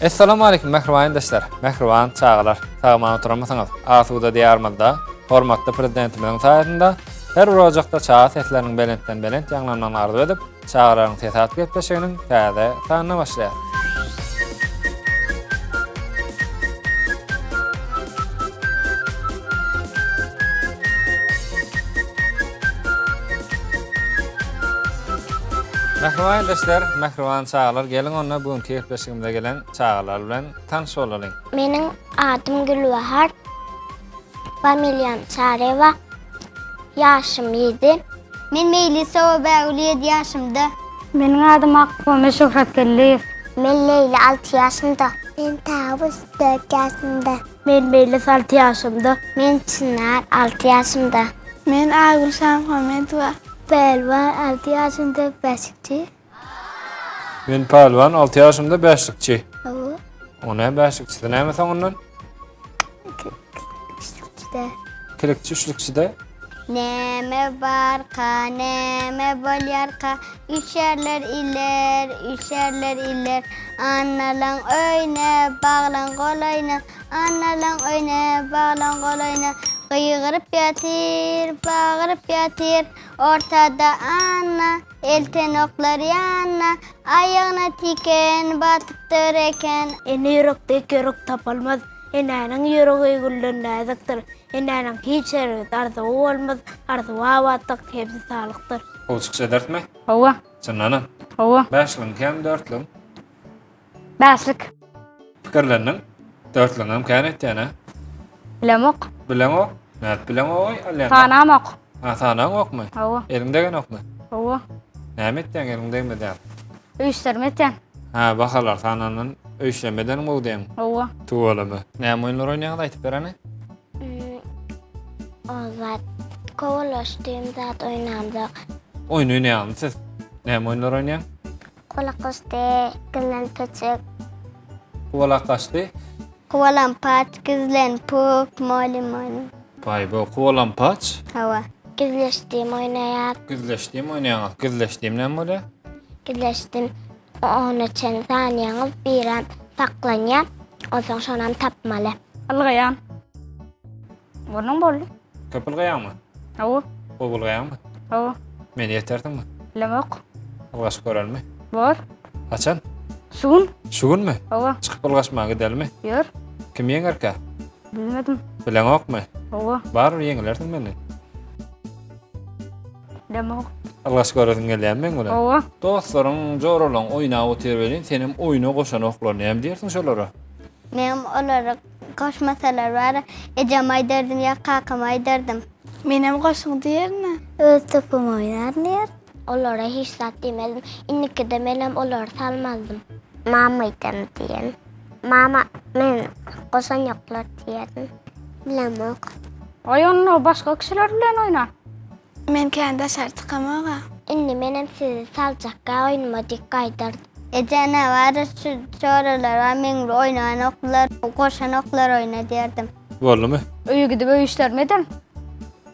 Essalamu aleýkum mähriban ildeşler, mähriban çagalar. Sag-aman oturanmysyňyz? Asuda Diýarymyzda hormatly Prezidentimiziň saýasynda her bir ojakda çaga sesleriniň belentden-belent ýaňlanmagyny arzuw edip, Çagalaryň sesi atly gepleşiginiň täze sanyna başlaýar. Mähriban ildeşler, mähriban çagalar, geliň onda bu günki gepleşigimize gelen çagalar bilen tanyş bolalyň. Meniň adym Gülbahar. Familiýam Çaryýewa. Ýaşym ýedi. Men Meýlisowa Bägül ýedi ýaşymda. Meniň adym Akpamyk Şöhratgeldiýew. Men Leýli alty ýaşymda. Men Tawus dört ýaşymda. Men Meýlis alty ýaşymda. Men Çynar alty ýaşymda. Men Aýgül Şamuhammedowa. Pälwan alty ýaşymda bäşikçi. Men Pälwan alty ýaşymda bäşlikçi. Hawa. O näme bäşlikçisi näme soňundan? Üçlükçide. Kilikçi üçlükçide. Näme barka, näme bolýarka, Üşärler iller, üşärler iller. Annalaň öýüne, baglaň golaýyna, Annalaň öýüne, baglaň golaýyna. Gygyryp ýatyr, bagyryp ýatyr, Ortada Anna, Eltenoklar ýanyna, Aýagyna tiken batypdyr eken. Ene ýürek dek ýürek tapylmaz. Enäniň ýüregi gülden näzikdir. Enäniň hiç erbet arzuwy bolmaz, arzuwy abatlyk, hebzi saglykdyr. Gowy çykyş ederismi? Hawa. Çyndanam? Hawa. Bäşligiňkämi, dörtlügiň? Bäşlik. Pikirlendiň? Dörtlügiňem kän etýän, hä? Bilemok. Bileňok? Nädip bileňok-aý, alýan? Sanamok. Ha, sanaňokmy? Hawa. Eliň degenokmy? Hawa. Näme etýäň eliň degmedi ýaly? Öýüşlerimi etýän. Ha, bahalar sanandan öýüşleme edeniň gowy diýeň. Hawa. Tüweleme. Näme oýunlar oýnaýaňyz aýtyp bereni? O zat kowalaşdym zat oýnamzok. Oýun oýnaýaňmy siz? Näme oýunlar oýnaýaň? Gulak gaçdy, gizlen pöçek. Gulak gaçdy. Kowalampaç, gizlen puk, moli moli. Baý bu kowalampaç. Hawa. Gizleşdim oýnaýar. Gizleşdim oýnaýaňyz. Gizleşdim näme bolýar? Gizleşdim. Ona çen sanýaňyz birem saklanýar. Onsoň şonam tapmaly. Ylgaýan. Burnuň boldy. Köp ylgaýaňmy? Hawa. Gowy ylgaýaňmy? Hawa. Meni ýetersiňmi? Bilemok. Ylgaşyp görelmi? Bor. Haçan? Şu gün. Şu günmi? Hawa. Çykyp ylgaşmaga gidelimi? Ýör. Kim ýeňerkä? Bilmedim. Bileňokmy? Hawa. Barybir ýeňilersiň menden. Bilemok. Ylgaşyp göresiň gelýärmi meň bilen? Hawa. Dostlaryň, joralaryň oýnap otyr welin, senem oýna goşanoklar. Näme diýersiň şolara? Menem olary goşmasalar bar, ejeme aýdardym ýa kakama aýdardym. Menem goşuň diýerin-ä. Öz topum oýnaryn diýerdim. Olara hiç zat diýmezdim. Indikide menem olary salmazdym. Mama aýdam diýen. Mama men goşan ýoklar diýerdim. Bilemok. Aý onda başga kişiler bilen oýna. Men kän daşary çykamog-a. Indi menem sizi saljakka oýnuma diýip gaýdardym. Eje ene bar şu çoralar bar meň bilen oýnanoklar goşanoklar oýna diýerdim. Boldumy? Öýe gidip öý işlerimi ederin.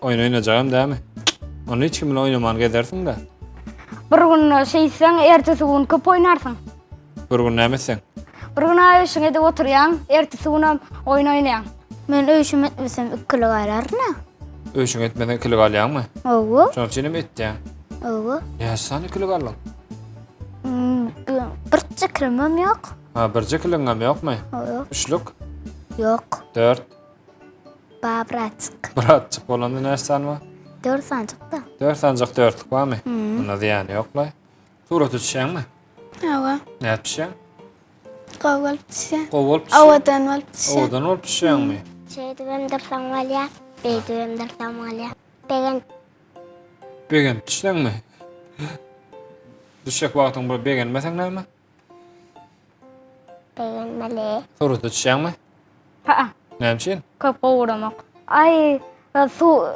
Oýun oýnajagam dämi? Onda hiç kim bilen oýnaman gezersiň-dä. Bir gün şeýtseň, ertesi gün köp oýnarsyň. Bir gün näme etseň? Bir gün öý işiňi edip oturýaň, ertesi günem oýun oýnaýaň. Men öý işimi etmesem ikilik alaryn-a. Öý işiňi etmeseň ikilik alýaňmy? Hawa. Şonuň üçin hem etýäň. Hawa. Näçe sany ikilik aldyň? Birje ikiligimem ýok. Ha, birje ikiligiňem ýokmy? Ýok. Üçlük? Ýok. Dört? Bar birazjyk. Birazjyk bolanda näçe sany bar? Dört sanjyk-da. Dört sanjyk dörtlük barmy? Onda zyýany ýok-laý. Surata düşýäňmi? Hawa. Nädip düşýäň? Gowy bolup düşýän. Gowy bolup düşýäň? Owadan bolup düşýän. Owadan bolup düşýäňmi? Şeýdibem dursaň bolýar, beýdibem dursaň bolýar. Begenip. Begenip düşseňmi? Düşjek wagtyň bir begenmeseň näme? Begenmeli. Surata düşýäňmi? Hä. Näme üçin? Köp gowuramok. Aý, su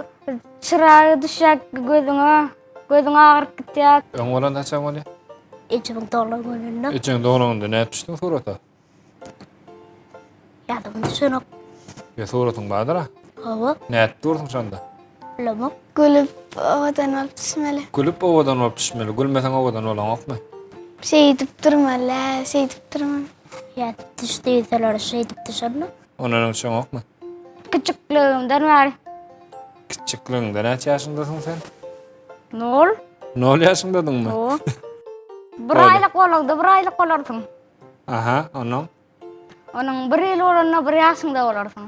çyragy düşýär gözüňe, gözüň agyryp gitýär. Öň bolanda haçan bolýar? Ejemiň doglan gününde. Ejeň doglan gününde nädip düşdüň surata? Ýadyma düşenok. Ýa suratyň bardyr-a? Hawa. Nädip dursuň şonda? Bilemok. Gülüp owadan bolup düşmeli. Ýa düş diýseler şeýdip düşermi? Ondan öň düşeňokmy? Kiçikligimden bäri. Kiçikligiňde näçe ýaşyňdasyň sen? Nol. Nol ýaşyňdadyňmy? Hawa. Bir aýlyk bolanda bir aýlyk bolarsyň. Aha, onnoň? Onuň bir ýyl bolanda bir ýaşyňda bolarsyň.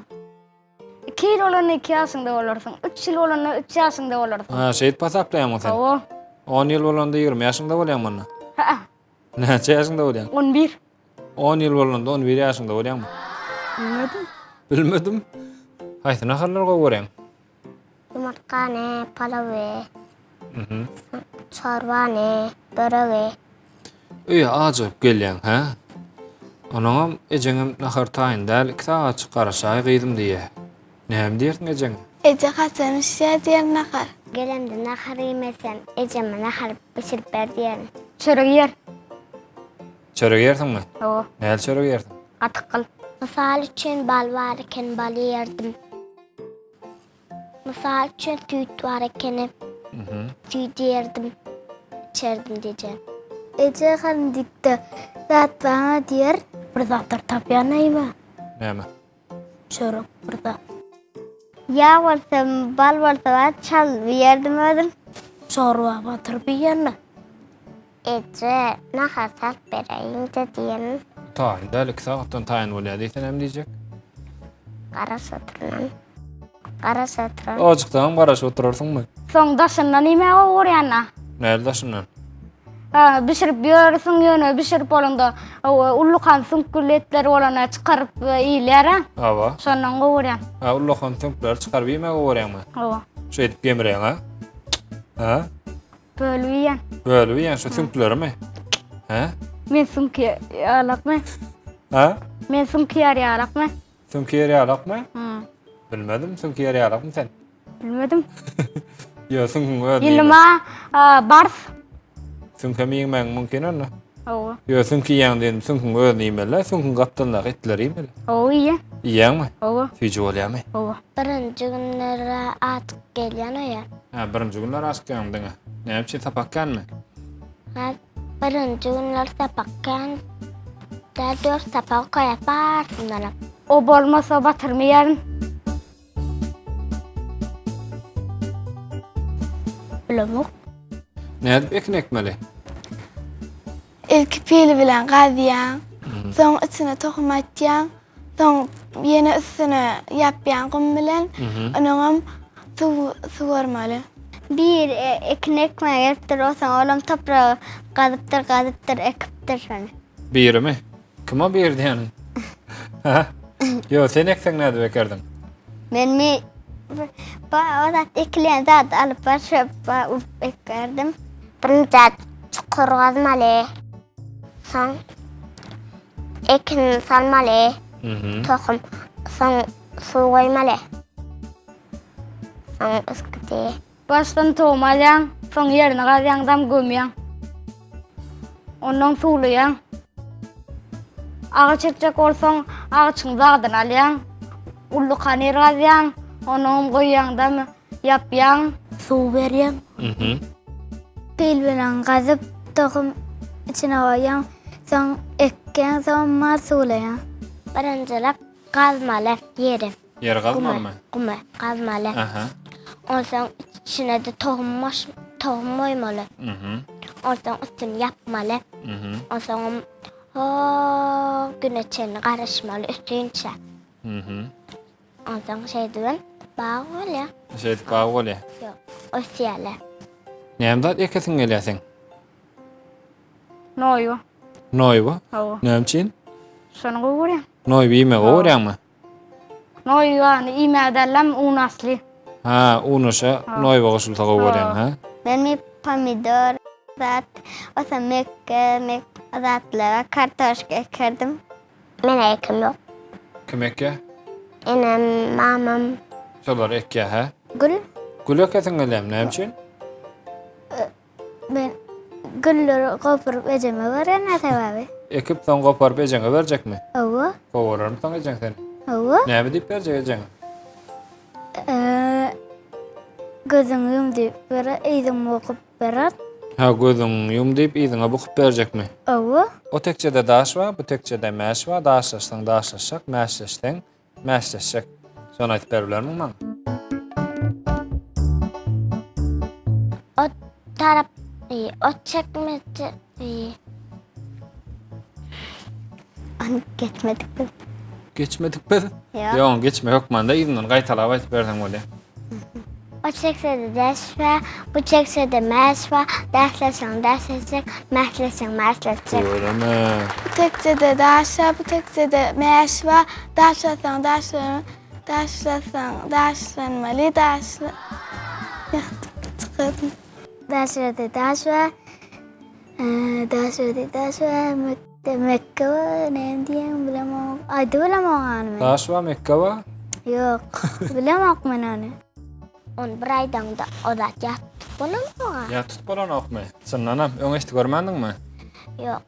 Iki ýyl bolanda iki ýaşyňda bolarsyň. Üç ýyl bolanda üç ýaşyňda bolarsyň. Ha, şeýdip hasaplaýaňmy sen? Hawa. On ýyl bolanda 20 ýaşyňda bolýaňmy onda? Hä. Näçe ýaşyňda bolýaň? 11. 10 ýyl bolanda 11 ýaşyňda bolýaňmy? Bilmedim. Bilmedim. Haýsy naharlary gowy görýäň? Ýumurtgany, palawy, Mhm. çorbany, böregi. Öýe ajygyp gelýäň, hä? Onuňam ejeňem nahar taýyn däl, iki sagatjyk garaşaý gyzym diýýä. Näme diýersiň ejeňe? Eje haçan bişýär diýer nahar. Gelemde nahar iýmesem, ejeme nahar bişirip ber diýerin. Çörek iýer. Çörek iýersiňmi? Hawa. Nähili çörek iýersiň? Gatyk gyl. Mysal üçin bal bar eken, bal iýerdim. Mysal üçin süýt bar ekeni. Süýt iýerdim, içerdim diýjek. Eje hany dikde zat barmy diýer. Bir zatlar tapýan näme? Näme? Çörek bir zat. Ýag bolsa, bal bolsa bar, çal iýerdim özüm. Çorba batyryp iýende. Eje, nahar salyp beräýiň-de diýerin. Taýyn däl, iki sagatdan taýyn bolýar diýse näme diýjek? Garaş oturan. Garaş oturan. Ojukdanam garaşyp oturarsyňmy? Soň daşyndan iýmäge gowy görýän-dä. Näli daşyndan? Ha, bişirip ýörüsiň ýöne bişirip bolanda ullakan süňkli etler bolanda çykaryp iýilýär-ä. Hawa. Şondan gowy görýän. Ha, ullakan süňkleri çykaryp iýmäge gowy görýäňmi? Hawa. Şeýdip gemirýäň-a? Ha? Bölüp iýen. Bölüp iýen şu süňklerimi? Hä? Men süňk ýalakmy? Ha? Men süňk ýer ýalakmy? Süňk ýer ýalakmy? Hı. Bilmedim, süňk ýer ýalakmy sen? Bilmedim. Ýo, süňküň özüni. Ýylyma bars. Süňkem iýmegiň mümkin onda. Hawa. Ýo, süňk iýýäň diýdim, süňküň özüni iýmeli, süňküň gapdalyndaky etleri iýmeli. Hawa, iýýän. Iýýäňmi? Hawa. Süýji bolýarmy? Hawa. Birinji günler atyp gelýän öýe. Hä, birinji günler aşyk ýaňy diňe. Näme üçin sapak känmi? Hä, birinji günler sapak kän. Däl dört sapak okaýas barysyndanam. O bolmasa batyrmaýaryn. Bilemok. Nädip ekin ekmeli? Ilki pil bilen gazýaň, soň içine tohum atýaň, soň ýene üstüne ýapýaň gum bilen, onuňam suw suwarmaly. Bir ekin ekmäge gelipdir, onsoň olam topragy gazypdyr, gazypdyr, ekipdir şony. Birimi? Kim o biri diýeniň? Hä? Ýo, sen ekseň nädip ekerdiň? Menmi ba o zat ekilýän zady alyp barşyp ba urup ekerdim. Birinji çukur gazmaly. Soň ekin salmaly. Tohum. Soň suw goýmaly. Soň üsküdi. Başdan tohum alýaň, soň ýerini gazýaň, dam gömýäň. Ondan suwlaýaň. Agaç ekjek bolsaň, agaçyň zadyny alýaň. Ullakan ýer gazýaň, onam goýýaň dam ýapýaň. Suw berýäň. Pil bilen gazyp, tohum içine goýýaň, soň ekýäň, soň mal suwlaýaň. Birinjilik gazmaly ýeri. Ýeri gazmalymy? Gumy gazmaly. Aha. Onsoň içine-de tohum goş, tohum goýmaly. Mhm. Onsoň üstüni ýapmaly. Mhm. Onsoňam ho güne çenli garaşmaly ösýänçä. Mhm. Onsoň şeýdibem bag bolýar. Şeýdip bag bolýar. Ýok, ösýärler. Näme zat ekesiň gelýär seň? Noýba. Noýba? Hawa. Näme üçin? Şony gowy görýän. Noýba iýmegi gowy görýäňmi? Noýbany iýmäge dälem un asly. Ha, unaşa noýba goşulsa gowy görýäň, ha? Men mi pomidor zat, osa mekge, mek zatlara kartoşka ekerdim. Men ekim ýok. Kim ekýär? Enem, mamam. Şolar ekýär, hä? Gül. Gül ekesiň gelýärmi? Näme üçin? Men gülleri goparyp ejeme berýän sebäbi. Ekip soň goparyp ejeňe berjekmi? Hawa. Gowararmy soň ejeň seni? Hawa. Näme diýip berjek ejeňe? Gözüňi ýum diýip berer, yzyňy okup berer. Hä, gözüňi ýum diýip yzyňa bukup berjekmi? Hawa. O tekjede daş bar, bu tekjede mäş bar, daşlaşsaň daşlaşjak, mäşleşseň mäşleşjek. Şony aýdyp beribilermiň maňa? O tarap, o çekmece, Ony geçmedik biz. Geçmedik biz? Ýok. Ýok, ony geçmek hökmanda yzyndan gaýtalap aýdyp berseň bolýar. O çeksede däş bar, bu çeksede mäş bar, däşleseň däşleşjek, mäşleseň mäşleşjek. Tüweleme. Bu tekjede daş bar, bu tekjede mäş bar, daşlasaň daşlan, daşlasaň daşlanmaly, daşla Ýatyp çykardym. Daşlarda daş bar, daşlarda daş bar, Mekde Mekge bar, näme diýýän bilemok. Aýdy bilemok ony men. Daş bar, Mekge bar. Ýok, bilemok men ony. Ony bir aýdaňda o zat ýat tutup bolanok-a. Ýat tutup bolanokmy? Çyndanam, öň eşidip görmändiňmi? Ýok.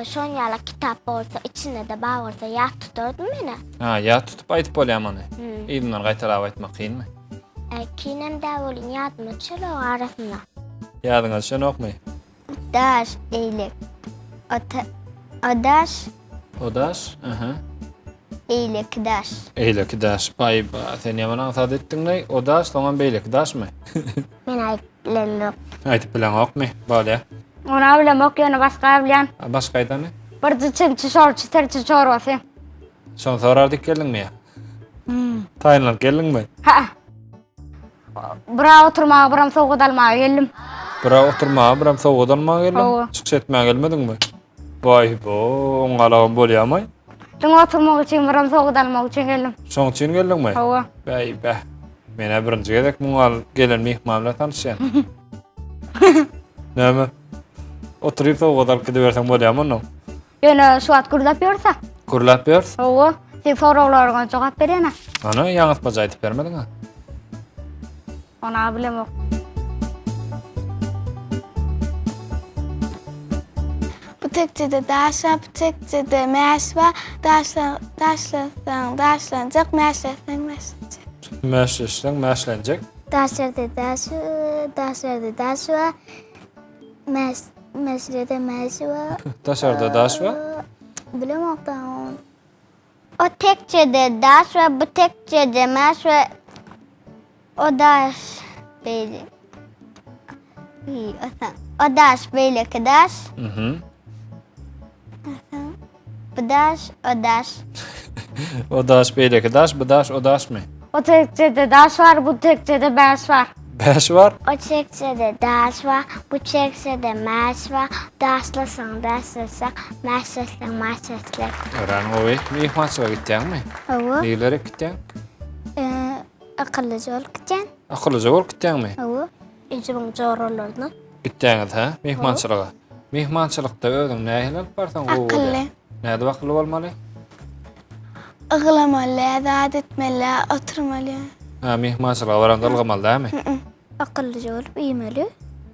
Şon ýaly kitap bolsa, içinde-de bar bolsa ýat tutardym men-ä. Ha, ýat tutup aýdyp bolýarmy ony? Yzyndan gaýtalap aýtmak kynmy? Kynam däl welin ýadyma düşenok arasynda. Ýadyňa düşenokmy? Daş eýlek. Ota, o daş. O daş, aha. Eýleki daş. Eýleki daş. Baý-ba, sen ýaman aňsat etdiň-leý. O daş, soňam beýleki daşmy? Men aýdyp bilemok. Aýdyp bileňokmy? Bolýa. Ony bilemok, ýöne başga bilýän. A başga aýdany? Birji çemçe şorçy serçe çorbasy. Şony sorar diýip geldiňmi ýa? Taýynlanyp geldiňmi? Hä. Bira oturmaga, biram sowgat almaga geldim. Bira oturmaga, biram sowgat almaga geldiň? Hawa. Çykyş etmäge gelmediňmi? Baý bo, oňňalagam bolýamy? Diňe oturmak üçin, biram sowgat almak üçin geldim. Şoň üçin geldiňmi? Hawa. Bäý bäh. Men-ä birinji gezek muňa gelen myhman bilen tanyşýan. Näme? Oturyp sowgat alyp gidiberseň bolýamy onnoň? Ýöne şu wagt gürläp ýörse. Gürläp ýörs? Hawa. Seň soraglaryňa jogap berýän-ä. Ana, ýaňytmaja aýdyp bermediň-ä. Ony-a bilemok. Bu tekjede daş bar, bu tekjede mäş bar. Daşla, daşlasaň daşlanjak, mäşleseň mäşlenjek. Mäşleşseň mäşlenjek. Daşlarda daş, daşlarda daş bar. Mäş, mäşlede mäş bar. Daşarda daş bar. Bilemok da ony. O tekjede daş bar, bu tekjede mäş bar. O daş beýle. O daş beýleki daş. Mhm. Bu daş, o daş. O daş beýleki daş, bu daş o daşmy? O tekjede daş bar, bu tekjede bäş bar. Bäş bar? O çekjede daş bar, bu çekjede mäş bar. Daşlasaň daşlaşjak, mäşleseň mäşleşjek. Örän gowy. Myhmançylyga gitýäňmi? Hawa. Nirelere gitýäň? Akyllyja bolup gitýän. Akyllyja bolup gitýäňmi? Hawa. Ejemiň joralaryna. Gitýäňiz, hä? Myhmançylyga. Myhmançylykda özüňi nähili alyp barsaň gowy bolýar? Akylly. Nädip akylly bolmaly? Yglamaly, zat etmeli, oturmaly. Hä, myhmançylyga baranda ylgamaly dälmi? Akyllyja bolup iýmeli.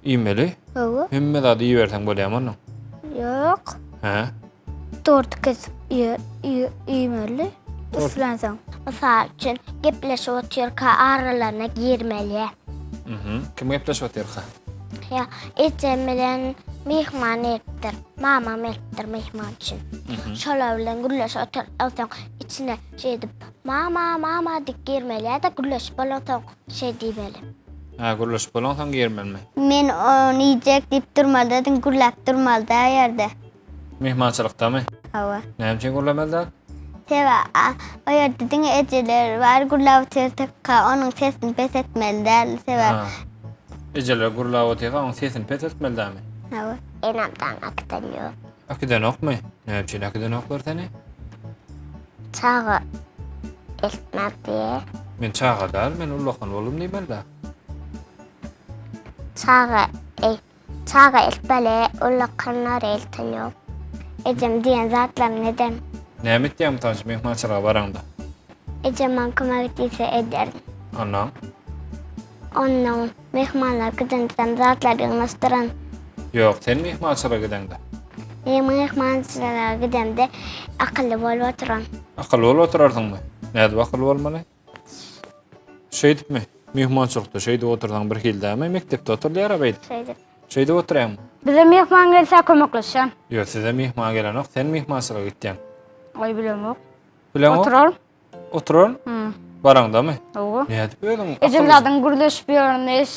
Iýmeli? Hawa. Hemme zady iýiberseň bolýarmy onnoň? Ýok. Hä? Torty kesip iýmeli. Üflänsoň. Mysal üçin, gepleşip otyrka aralaryna girmeli. Mhm. Kim gepleşip otyrka? Ýa ejem bilen myhman gelipdir. Mamam gelipdir myhman üçin. Şolar bilen gürleşip otyr, onsoň içine şeýdip mama, mama diýip girmeli ýa-da gürleşip bolansoň şeý diýmeli. Hä, gürleşip bolansoň girmelimi? Men ony iýjek diýip durmaly däl, gürläp durmaly däl o ýerde. Myhmançylykdamy? Hawa. Näme üçin gürlemeli däl? Sebäbi o ýerde diňe ejeler bar, gürläp otyrka onuň sesini pes etmeli däl, sebäbi. Ejeler gürläp otyrka onuň sesini pes etmeli dälmi? Hawa. Enem daň äkiden ýok. Äkidenokmy? Näme üçin äkidenoklar seni? Çaga eltmez diýe. Men çaga däl, men ullakan boldum diýmeli-dä. Çaga Çaga eltmeli, ullakanlar elten ýok. Ejem diýen zatlaryny ederin. Näme etýäň mysal üçin myhmançylyga baraňda? Ejem maňa kömek et diýse ederin. Onnoň? Onnoň myhmanlar gidende zatlary ýygnaşdyryn. Ýok, sen myhmançylyga gideňde? Men myhmançylyga gidemde akylly bolup oturaryn. Akylly bolup oturarsyňmy? Nädip akylly bolmaly? Şeýdipmi? Myhmançylykda şeýdip otursaň bir hili dälmi? Mekdepde oturylýar-a beýdip. Şeýdip. Şeýdip oturýaňmy? Bize myhman gelse kömekleşýän. Ýok, size myhman gelenok, sen myhmançylyga gitýäň. Aý bilemok. Bileňok? Oturaryn. Oturaryn? Hmm. Baraňdamy? Hawa. Nädip özüň? Ejem zadyň gürleşip ýörün, eş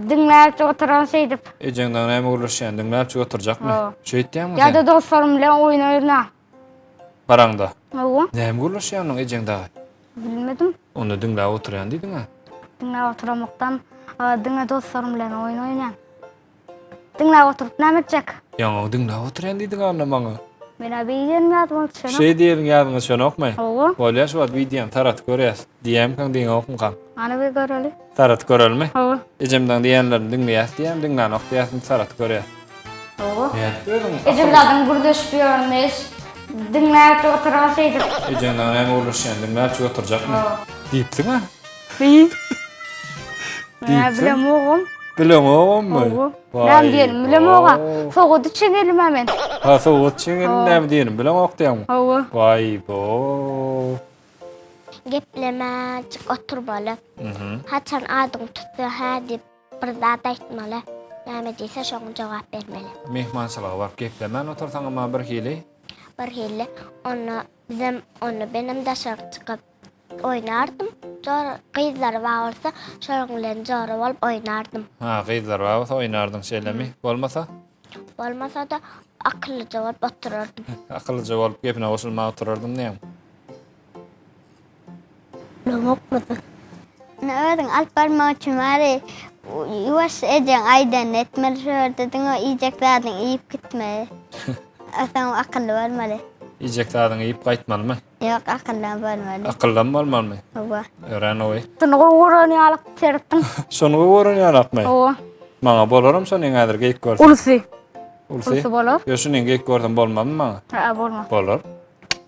diňläp oturan şeýdip. Ejeň dagy näme gürleşýän, diňläpjik oturjakmy? Hawa. Şeýtýäňmi sen? Ýa-da dostlarym bilen oýun oýna. Baraňda. Hawa. Näme gürleşýän onuň ejeň dagy? Bilmedim. Onda diňläp oturýan diýdiň-ä. Diňläp oturamokdam, diňe dostlarym bilen oýun oýnaýan. Diňläp oturyp näme etjek? Ýaňy diňläp oturýan diýdiň onda maňa. Men-ä beýdiýenim ýadyma düşenok. Şeý diýeniň ýadyňa düşenokmy? Hawa. Bolýa şu wagt wideony taratyp görýäs. Diýýämikaň diýeňokmykaň? Hany bir göreli. Taratyp görelimi? Hawa. Ejemden diýenlerini diňleýäs diýýämi, diňlänok diýýäsmi taratyp görýäs. Hawa. Nädip özüň? Ejem zadyň gürleşip ýörün eş. Diňläp oturan şeýdip. Ejeň dagy näme gürleşýän diňläpjik oturjakmy? Hawa. Diýipsiň-ä. Diýip. Diýipsiň. Bilemogam. Bilemogammy? Hawa. Näme diýenim bilemog-a. Sowgat üçin geldim-ä men. Ha, sowgat üçin geldim näme diýenim bilemok diýýäňmi? Hawa. Waý-bo. Geplemäjik oturmaly. Haçan adyň tutsa hä diýip bir zat aýtmaly. Näme diýse şoňa jogap bermeli. Myhmançylyga baryp geplemän otursaňam-a birhili. Birhili. Onda bizem, onda menem daşaryk çykyp oýnardym. Jora, gyzlary bar bolsa, şolaryň bilen jora bolup oýnardym. Ha, gyzlary bar bolsa oýnardyň şeýlemi? Bolmasa? Bolmasa-da akyllyja bolup oturardym. Akyllyja bolup gepine goşulman oturardym diýýäň. Bilemokmydy? Ine özüň alyp barmak üçin bari ýuwaş ejeň aýdanyny etmeli şu ýerde diňe iýjek zadyňy iýip gitmeli. Soň akylly bolmaly. Iýjek zadyňy iýip gaýtmalymy? Ýok akyllam bolmaly. Akyllam bolmalymy? Hawa. Örän gowy. Şuny gowy gören ýalyk seretdim. Şony gowy gören ýalakmy? Hawa. Maňa bolaram şonyň häzir geýip görsem. Ulusy. Ulusy. Ulusy bolar. Ýok şuny geýip görsem bolmazmy maňa? Hä bolmaz. Bolar.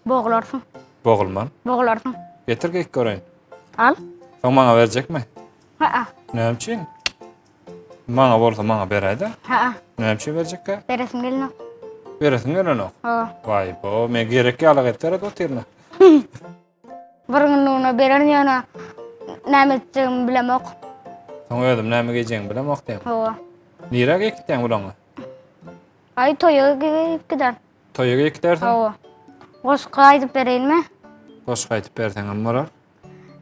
Boglarsyň. Bogulman. Boglarsyň. Getir geýip göreýin. Al. Soň maňa berjekmi? Hä. Näme üçin? Maňa bolsa maňa beräýdä. Hä. Näme üçin berjekkä? Beresim gelenok. Beresiň gelenok. Ha. Waý bo, men gerek ýaly edip seret otyryn. Bir günlügine bererin ýöne näme etjegimi bilemok. Soň özüm näme geýjegimi bilemok diýen. Hawa. Nirä geýip gitýäň bulaňy? Aý toýa geýip gider. Toýa geýip gidersiň? Hawa. Goşgy aýdyp bereýinmi? Goşgy aýdyp berseňem bolar.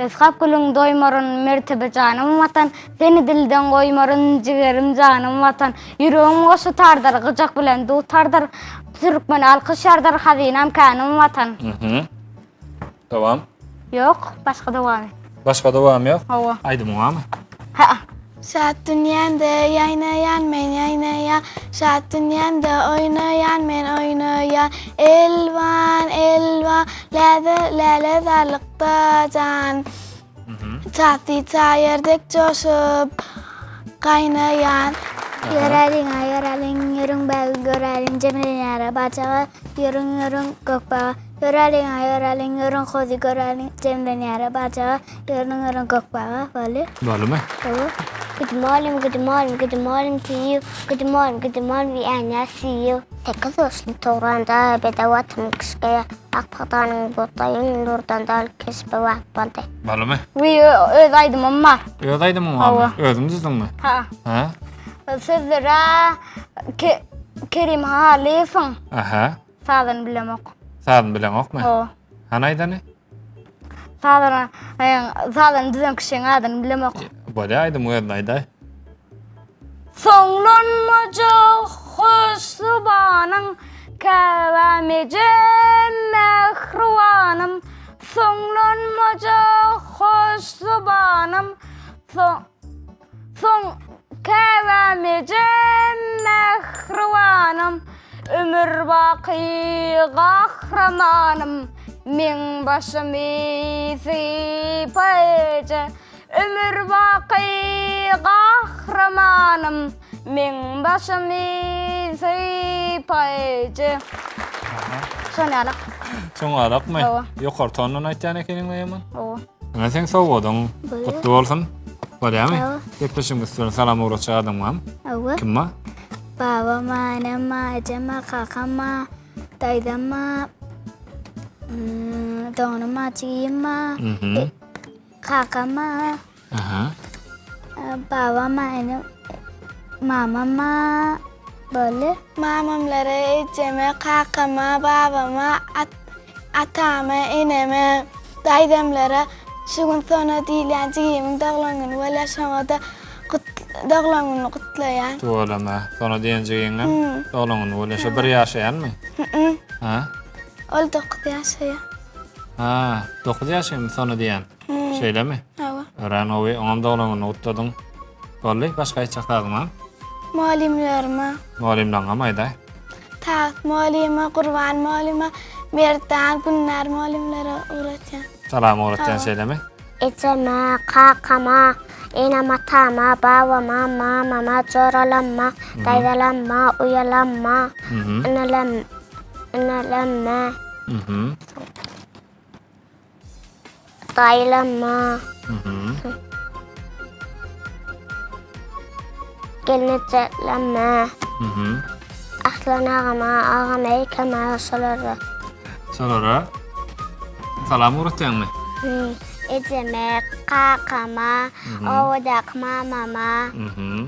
Ysgap gülüň doýmaryn, mertebe janym Watan, Seni dilden goýmaryn, jigerim janym Watan. Ýüregim goşy tardyr, gyjak bilen dutardyr, Türkmeni alkyş ýardyr, hazynam känim Watan. Mhm. Dowam. Ýok, başga dowamy. Başga dowamy ýok? Hawa. Aýdymyň barmy? Hä. Şat dünýämde ýaýnaýan men ýaýnaýan Şat dünýämde oýnaýan men oýnaýan Elwan elwan läze lälezarlykda jan Çasy çaýyr dek joşup gaýnaýan. Ýöräliň-a ýöräliň, ýörüň bägül göräliň, Jemlen ýara barjaga, ýörüň ýörüň Gökbaga. Ýöräliň-a ýöräliň, ýörüň hozy göräliň, Jemlen ýara barjaga, ýörüň ýörüň Gökbaga. Boldy. Boldumy? Hawa. Good morning, good morning, good morning to you. Good morning, good morning, we are now see you. Sekiz burçly Tugranda bedew atyny kişgeye, ak pagtanyň bugdaýyň nurdan doly keşbi wagt boldy. Boldumy? We öz aýdymym bar. Öz aýdymyň barmy? Özüň düzdüňmi? Ha. Ha? Sözleri Kerim Halyýewiň. Aha. Sazyny bilemok. Sazyny bileňokmy? Hawa. Hany aýdany? Sazyny, sazyny düzen kişiň adyny bilemok. Bolýa aýdymyň özüni aýdaý. Soňlanmajak hoş zybanyň, Käbäm ejem, mähribanym, Soňlanmajak hoş zybanym, Soň Käbäm ejem, mähribanym, Ömür baky gahrymanym, Meň başymy sypa eje, Ömür baky gahrymanym, Meň başymy sypa eje. Şon ýalak. Şoň ýalakmy? Hawa. Ýokary tondan aýtýan ekeniň ýaman. Hawa. Ine seň sowgadyň gutly bolsun. Bolýamy? Hawa. Gepleşigiň üsti bilen salam ugratjak adam barmy? Hawa. Kim bar? Babama, enema, ejeme, kakama, daýzama, mm, doganyma, jigime, Mhm. kakama, Aha. babama, enem. Mamama boldy. Mamamlara, ejeme, kakama, babama, atama, eneme, daýzamlara şu gün Sona diýilýän jigimiň doglan güni bolýar, şoňa-da doglan gününi gutlaýan. Tüweleme. Sona diýen jigiňem doglan güni bolýar. Şo bir ýaşaýanmy? Hä? Ol dokuz ýaşaýar. Hä, dokuz ýaşaýarmy Sona diýen? Şeýlemi? Hawa. Örän gowy. Oňam doglan gününi gutladyň. Boldy, başga aýtjak zadyň barmy? Mugallymlaryma. Mugallymlaryňam aýdaý. Tagat mugallyma, Gurban mugallyma, Merdan, Gülnar mugallymlara ugratýan. Salam ugratýan şeýlemi? Ejeme, kakama, enem-atama, babama, mamama, joralamma, daýzalamma, uýalamma, inilem, inilemme. Daýylama. Gelnejelerime. Aslan agama, agam eýkeme şolara. Şolara salam ugratýaňmy? Ejeme, kakama, obadaky mamama,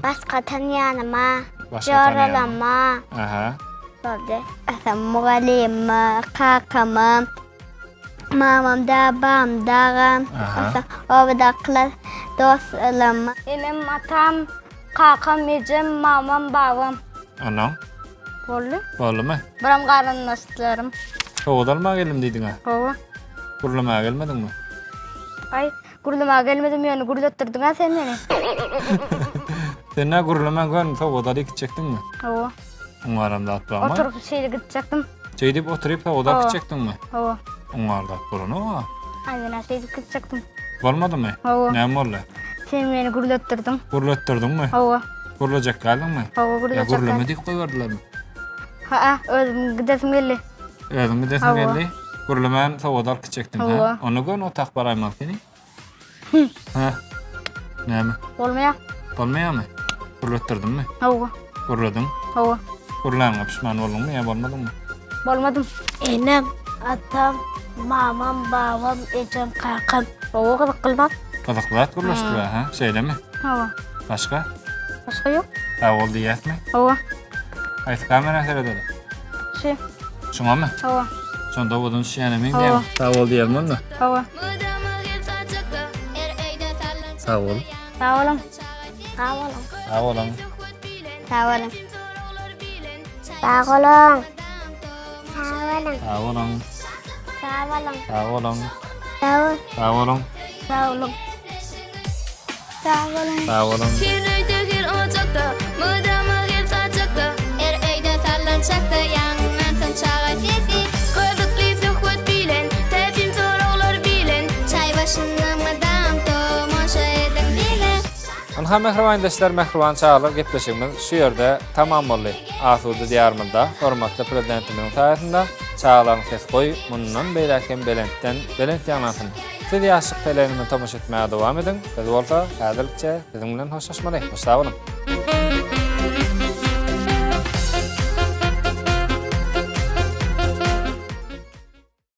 başga tanýanyma, joralama. Aha. Boldy. Atam mugallyma, kakama, Mamam da, babam dagam, obadakylar dostlarym. Enem, atam, kakam, ejem, mamam, babam. Onnoň? Boldy. Boldumy? Biram garyndaşlarym. Sowgat almaga geldim diýdiň-ä? Hawa. Gürlemäge gelmediňmi? Aý, gürlemäge gelmedim ýöne gürletdirdiň-ä sen meni. Sen nä gürlemän göni sowgat alyp gitjekdiňmi? Hawa. Oňaram zat barmy? Oturyp şeýle gitjekdim. Şeýdip oturyp sowgat alyp gitjekdiňmi? Hawa. Oňar zat bolanok-a. Aý, men-ä şeýdip gitjekdim. Bolmadymy? Hawa. Näme boldy? Sen meni gürletdirdiň. Gürletdirdiňmi? Hawa. Gürlejek galdyňmy? Hawa, gürlejek. Ýa gürleme diýip goýberdilermi? Ha, özüm gidesim geldi. Özüň gidesiň geldi? Gürlemän sowgat alyp gitjekdiň, hä? Hawa. Onda göni otag baraýmaly seni. Hä? Näme? Bolmaýar. Bolmaýarmy? Gürletdirdimmi? Hawa. Gürlediň? Hawa. Gürläniňe pişman bolduňmy ýa bolmadyňmy? Bolmadym. Enem, atam, mamam, babam, ejem, kakam. Hawa, gyzykly zat. Gyzykly zat gürleşdiler, hä? Şeýlemi? Hawa. Başga? Başga ýok. Sag bol diýýäsmi? Hawa. Haýsy kamera seredeli? Şu. Şuňamy? Hawa. Şonda owadan düşýäne meňzeýär. Sag bol diýelim onda. Hawa. Sag bol. Sag boluň. Sag boluň. Sag boluň. Sag boluň. Sag boluň. Sag boluň. Sag boluň. Sag boluň. Sag boluň. Sag bol. Sag boluň. Sag boluň. Sag boluň. Sag boluň. Her öýde, her ojakda, mydama her saçakda, Her öýde sallançakda ýaňlansyn çaga sesi. Gyzykly söhbet bilen, täsin soraglar bilen, Çaý başynda mydam tomaşa ediň bize. Ynha mähriban ildeşler, mähriban çagalar gepleşigimiz şu ýerde tamam boldy. Asuda Diýarymyzda hormatly Prezidentimiziň saýasynda çagalaryň sesi goý mundan beýläk hem belentden belent ýaňlansyn. Siz Ýaşlyk teleýaýlymyna tomaşa etmäge dowam ediň, biz bolsa häzirlikçe siziň bilen hoşlaşmaly. Hoş sag boluň!